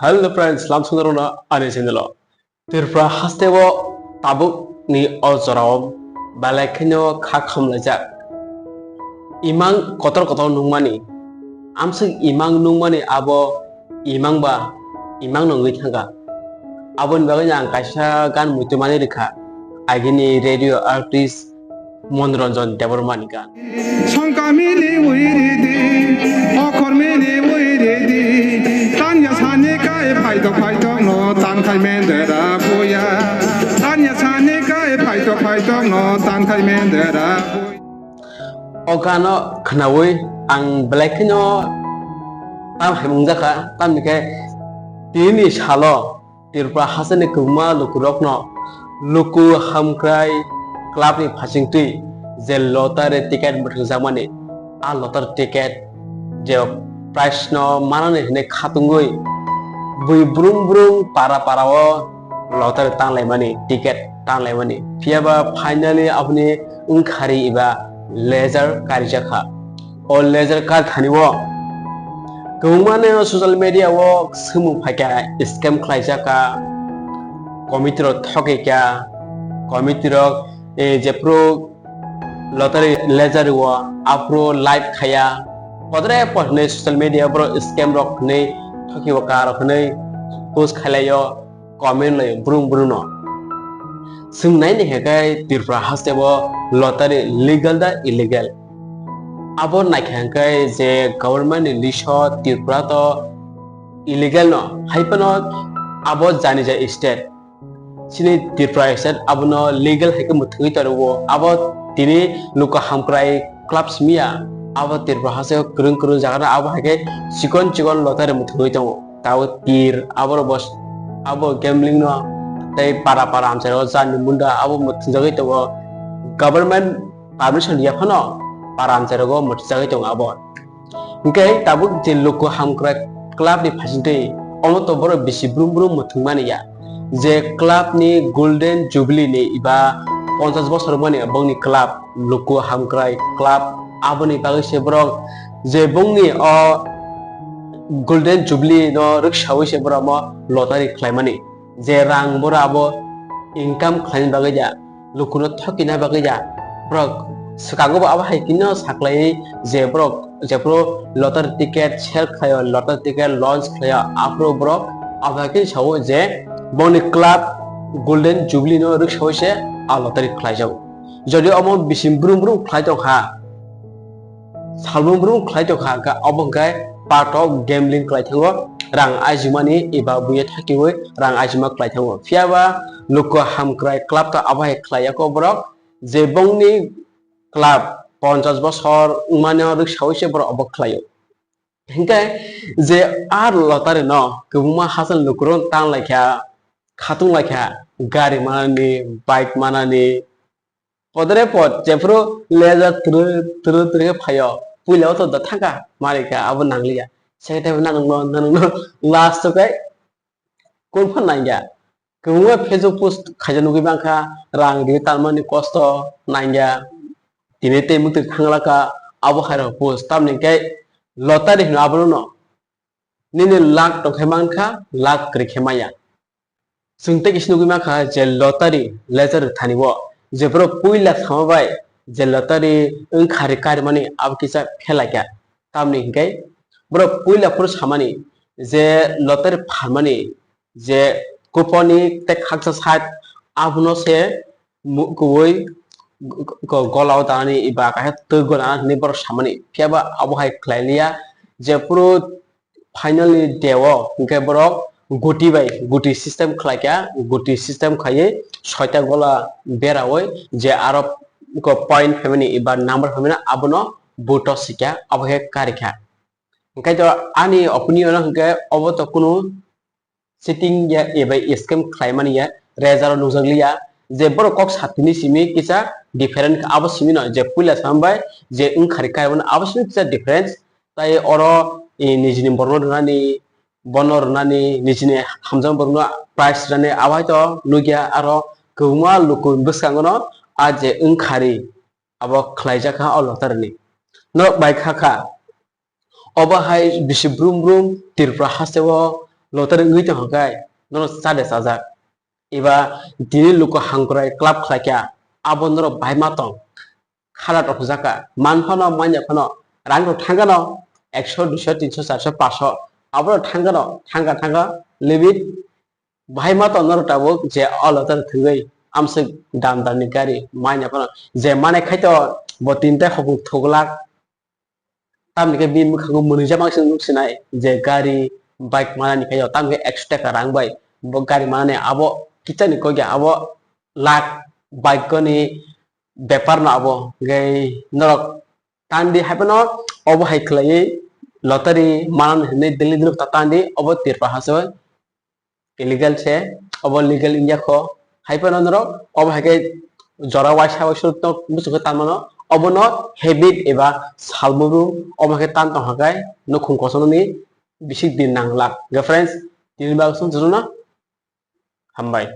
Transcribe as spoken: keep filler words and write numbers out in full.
Hello friends, lamsongrokno ani channel o. Tripura hasteo tabukni o jorao belai kheno kha khamlaijak. Imang kotor kotor nungmani, amswk imang nungmani abo imang ba imang nungwi thangkha. Aboni bagwi ang kaisa gan muitu mani rikha, agini radio artist Monoranjan Debbarmani gan. Songkamini ui ridi, okhormini ui ridi, tanya sani kai phaito phaito no tankhai mendera buya. Tanya sani kai phaito phaito no tankhai mendera buya. O gano khnaui ang belai kheno tam hai mungjakha, tamni khe tini salo Tripura hasteni kwbangma lukurokno Luku Hamkrai Clubni phasingtwi je lottery ticket mwthangjakmani, a lottery ticket je prize no manani hwnwi khatungwi bui brum brum para para o lottery tanglaimani, ticket tanglaimani. Phiyaba finally aboni wngkhari eba ledger karijakha. O ledger karthani o kwbangma no social media o swngmung phaikha, scam khlaijak kha, committee rok thokikha, committee rok, eh, jephru lottery ledger o aphru live khaya, podre pod hwnwi social media borok scam rok hwnwi thokio ka rok hwnwi post khailaio, comment laio brum brum no. Swng nai ni hwnkhe Tripura hasteo lottery legal da illegal? Abo naikha hwnkhe je government ni list o Tripura to illegal no, hai phano abo jani jai state. Chini Tripura state abono legal hai khe mwthangwi tongo. Abo tini Luku Hamkrai Club simi ya. Abo Tripura hasteo kwrwng kwrwng jaga no abo hai khe chikon chikon lottery mwthangwi tongo. Tabuk tir, abo bos-, abo gambling no tei para para amchai o jani munda abo mwthangwi tongo. Government permission ya phano para amchai rogo mwthangwi tongo abo. Hwnkhe tabuk je Luku Hamkrai Club ni phasingtwi omo to borok bisi brum brum mwthangmani ya. Je club ni Golden Jubilee ni eba ponchash bosor mani bongni club, Luku Hamkrai Club, aboni bagwi se borok je bongni o Golden Jubilee no rwksaui se borok omo lottery khlaimani. Je rang borok abo income khlaina bagwi ya, lukuno thokina bagwi ya. Borok swkango bo abo hai kheno saklaiwi je borok jephru lottery ticket sell khlaio, lottery ticket launch khlaio, aphuru borok abo hai kheno sao je boni club Golden Jubilee no rwksaui se a lottery khlaijago. Jodi omo bising brum brum khlai tongkha, salbrum brum khlai tongkha, hwnkhe obo hwnkhe part of gambling khlai thango, rang aijimani eba buya thakiwi rang aijima khlai thango. Phiyaba Luku Hamkrai Club to abo hai khlai yako borok, je bongni club ponchash bosor wngmani rwksaui se borok obo khlaio. Hwnkhe je a lottery no kwbangma hachal lukurok tang laikha, khatung laikha, gari manani, bike manani, podre pod jephru ledger twrwi twrwi twrwi khe phaio, puila o to da thangkha, marikha, abo nangliya. Second time nanungno, nanungno last o khe kung phan nangya. Kwbangma Facebook post khaijak nugwi mankha, rang riwi tanmani kosto nangya. Tini tei mwtwi thanglakha, abo hai rok post. Tamni khe lottery hino abono no. Nini luck tongkhe mankha, luck kwrwi khe maya. Chwng tei kisa nugwi mankha je lottery ledger rwthani o, je borok puila sama bai je lottery wngkha rwkha rwmani abo kisa phelaikha. Tamni hwnkhe borok puila phuru samani je lottery pharmani je kupon ni tei khaksa side abono se mu-, kuwi go-, go-, gola o danani eba kaisa twi gona hinwi borok samani. Phiya ba abo hai khlai liya, jephru finally day o hwnkhe borok guti bai, guti system khlai kha, guti system khaiwi soita gola beraui je aro point phaimani eba number phaimani abono vote o sikha, abo khe karikha. Hwnkhe to ani opinion o hwnkhe obo to kunu cheating ya eba scam khlaimani ya, result o nukjakliya, je borok kok satini simi kisa different kha, abo simi no je puila sambai je wngkhari kaibo no abo simi kisa difference, tai oro, eh, nijini borokno rwnani, bono rwnani, nijini hamjakma borokno prize rwnani, abo hai to nukya, aro kwbangma luku bwskango no a je wngkhari abo khlaijak kha o lottery ni. Norok bai kha kha, obo hai bisi brum brum Tripura hasteo lottery wngwi tongkha khe nono chade chajak. Eba tini luku hangkrai club khlaikha, abo norok bahai ma tong. Khala rok hujaka, man phano, manya phano, rang rok thangano, ekso, duiso, tinso, charso, paso, abo rok thangano, thangka, thangka, leave it. Bahai ma tong norok tabuk je o lottery thwngwi amswk dam dam ni gari, manya phano, je mane khai to bo tinta hopung thuglak. Tamni khe bini mwkhango mwnwijak mang se nuk sinai je gari, bike manani khe, tamni khe ekso taka rang bai bo gari manani abo kichani koi khe abo lakh bike ni bepar no abo. Hwnkhe norok tandi hai phano obo hai khlaiwi lottery manani hinwi daily daily ta tandi obo Tripura haste illegal se, obo legal wngya kho. Hai phano norok obo hai khe jora waisa waisa no muchungkhe tan mano, obono habit eba salbubru omo khe tan tong kha khe nukhung kochonani bisik din nang lak. Hwnkhe friends, tini bagwi song chuno hambai.